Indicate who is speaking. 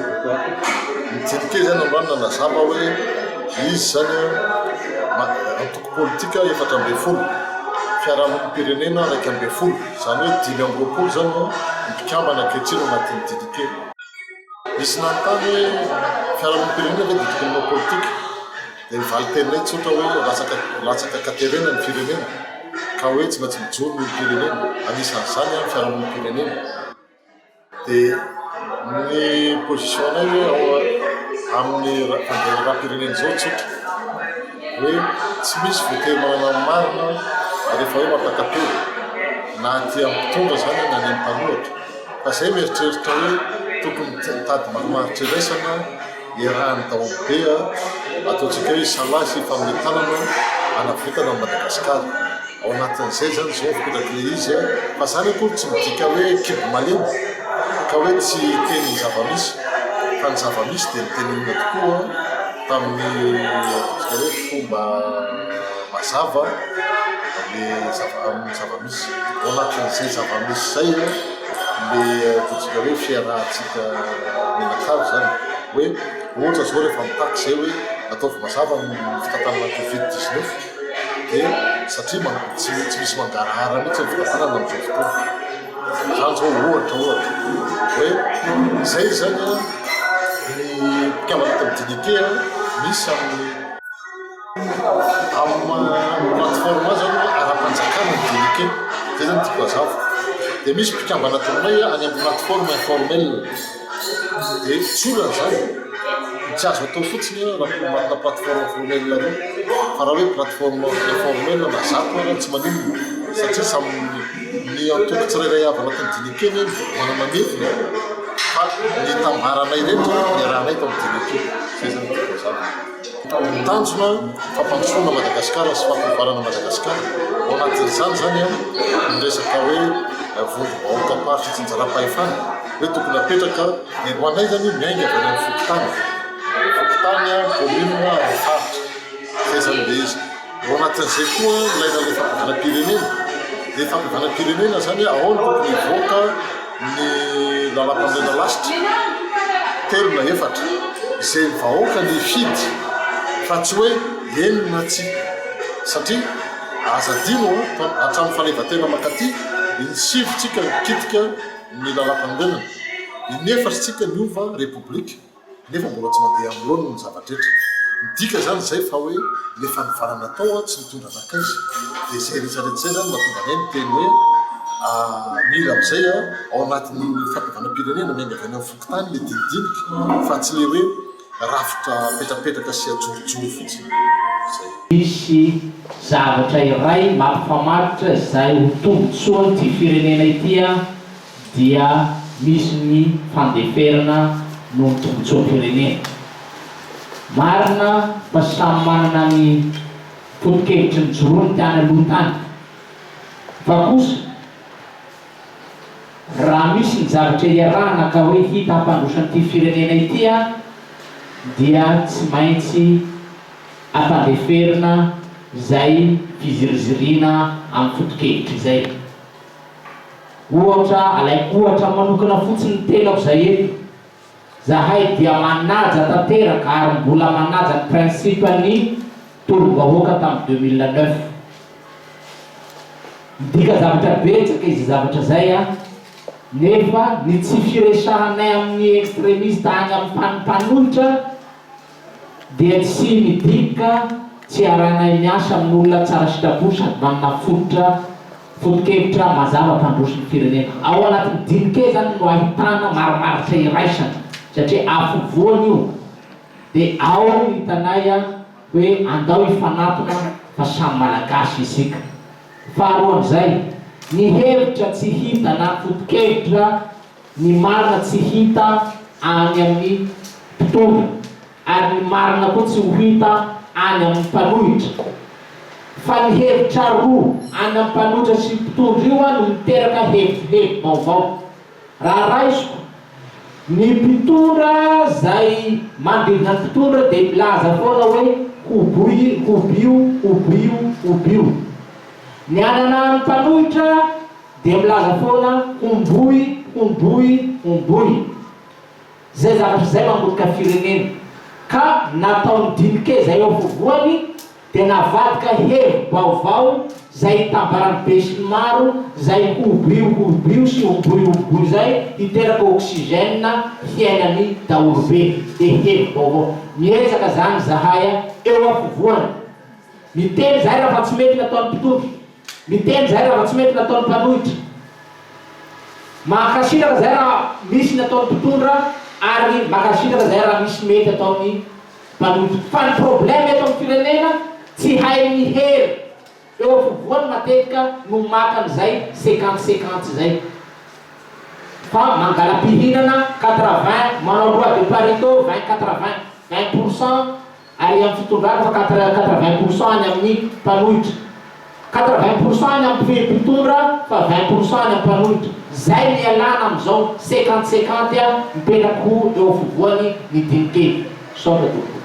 Speaker 1: Ny Diniky izany androany nanazava hoe izy izany antoko politika 14, fiarahamonim-pirenena 11, izany hoe 25 izany ny mpikambana ankehitriny ao anatin'ny Diniky. Nisy nanontany hoe fiarahamonim-pirenena ve dia tokony hanao politika? Dia ny valin-teninay tsotra hoe latsaka latsaka an-katerena ny firenena ka hoe tsy maintsy mijoro ny olom-pirenena, anisan'izany ny fiarahamonim-pirenena. Dia ny position-nay hoe ao amin'ny fandraharaham-pirenena izao tsotra, hoe tsy misy voatery manana ny marina rehefa hoe mampaka-peo, na aty amin'ny mpitondra izany na any amin'ny mpanohitra. Fa izay mieritreritra hoe tokony mitady marimaritra iraisana iarahan'ny daholobe, ataontsika hoe hisalahy sy hifanome tanana hanavotana an'i Madagasikara. Ao anatin'izay izany izao fipetraky ilay izy a! Fa izany akory tsy midika hoe kibo malemy ka hoe tsy hiteny ny zava-misy fa ny zava-misy dia notenenina tokoa tamin'ny ataontsika hoe fomba mazava le zava amin'ny zava-misy. Ao anatin'izay zava-misy izay a, le ataontsika hoe fiarahantsika mianakavy izany hoe ohatra izao rehefa mitaky izay hoe ataovy mazava ny fitantanana covid 19, dia satria tsy tsy misy mangarahara mihitsy ny fitantanana amin'izao fotoana. Izany izao ohatra ohatra hoe izay izany an, ny mpikambana ato amin'ny Dignité an, misy amin'ny amin'ny maha plateforme azy zany hoe ara-panjakana ny Dignité, izay zany tiako hazava. Dia misy mpikambana ato aminay any amin'ny plateforme informelle. Dia tsy olana izany, ny tsy azo atao fotsiny raha anatina plateforme formelle ireo, fa raha hoe plateforme informelle na zato ara tsy maninona satria samy ny antoko tsirairay avy anatin'ny Dinike anie manana ny heviny e, fa ny itambaranay rehetra niarahanay tao amin'ny Dinike, izay izany no tiako hazava. Ny tanjona fampandrosoana Madagasikara sy fampivoarana Madagasikara, ao anatin'izany izany ny resaka hoe vondrom-bahoakam-paritra itsinjaram-pahefana, hoe tokony hapetraka dia ho anay izany io miainga avy any amin'ny fokontany, fokontany, commune ary faritra, izay izany ilay izy. Ao anatin'izay koa ilaina ilay fampihavanam-pirenena, ilay fampihavanam-pirenena izany ao no tokony hivoaka ny lalampanorenana lasitra telo na efatra, izay ny vahoaka no hifidy fa tsy hoe eny na tsia satria aza adino fa hatramin'ny fahaleovantena mankaty in-sivy tsika nikitika ny lalampanorenana, in'efatra tsika niova repoblika nefa mbola tsy mandeha amin'ny laoniny ny zava-drehetra. Midika izany izay fa hoe le fanovana natao tsy nitondra nankaiza. Dia izay rehetra rehetra izay izany no mahatonga anay miteny hoe mila amin'izay ao anatin'ny fampihavanam-pirenena miainga avy any amin'ny fokontany le dinidinika fa tsy le hoe rafitra apetrapetraka sy ajorojoro fotsiny. Izay.
Speaker 2: Misy zavatra iray mampifamatotra izay ho tombotsoan'ity firenena ity dia misy ny fandeferana noho ny tombotsoam-pirenena. Marina fa samy manana ny foto-kevitry nijoroany tany aloha tany. Fa kosa, raha misy ny zavatra iarahana ka hoe hita hampandroso an'ity firenena ity dia tsy maintsy ampandeferina izay fiziriziriana amin'ny foto-kevitra izay. Ohatra, alaiko ohatra manokana fotsiny ny tenako izay eto, zahay dia manaja tanteraka ary mbola manaja ny principe ny tolom-bahoaka tamin'ny 2009. Midika zavatra betsaka izay zavatra izay an, nefa ny tsy firesahanay amin'ny extremiste any amin'ny mpanohitra dia tsy midika tsy arahinay miasa amin'olona tsara sitrapo sady manana fototra foto-kevitra mazava mpandroso ny firenena. Ao anatin'ny dinika izany no ahitana marimaritra iraisana satria afovoany io dia ao no hitanay hoe andao hifanatona fa samy Malagasy isika. Faharoan'izay, ny hevitra tsy hita na foto-kevitra Ny marina tsy hita any amin'ny mpitondra ary ny marina koa tsy ho hita any amin'ny mpanohitra. Fa ny hevitra roa any amin'ny mpanohitra sy mpitondra io no miteraka hevi-baovao. Raha raisiko, ny mpitondra zay manodidina ny mpitondra dia milaza foana hoe hoboy, hobio, hobio, hobio. Ny anana ny mpanohitra Dia milaza foana homboy, homboy, homboy. Zay zavatra zay mamotika firenena. Ka nataon'ny dinike zay eo afovoany dia navadika hevi-baovao zay itambaran'ny besinimaro zay hobio hobio sy hoboy hoboy zay hiteraka oxygène hiainan'ny daholobe. Dia hevi-baovao. Miezaka zany zahay eo afovoany. Miteny zahay raha fa tsy mety nataon'ny mpitondra. Miteny zahay raha fa tsy mety nataon'ny mpanohitra. Mankasitraka zahay raha misy ny ataon'ny mpitondra ary mankasitraka zahay raha misy mety ataon'ny mpanohitra. Fa ny problème eto amin'ny firenena tsy hain'ny hery eo afovoany matetika no maka an'izay cinquante cinquante izay. Fa mangala-pihinana quatre-vingt, manao loi de Pareto vingt quatre-vingt, 20%. Ary amin'ny fitondrana fa 80% any amin'ny mpanohitra. 80% any amin'ny mpitondra fa 20% any amin'ny mpanohitra. Zay ny ialana amin'izao 50 50 mipetraka ho eo afovoany ny dinikely. Misaotra tompoko.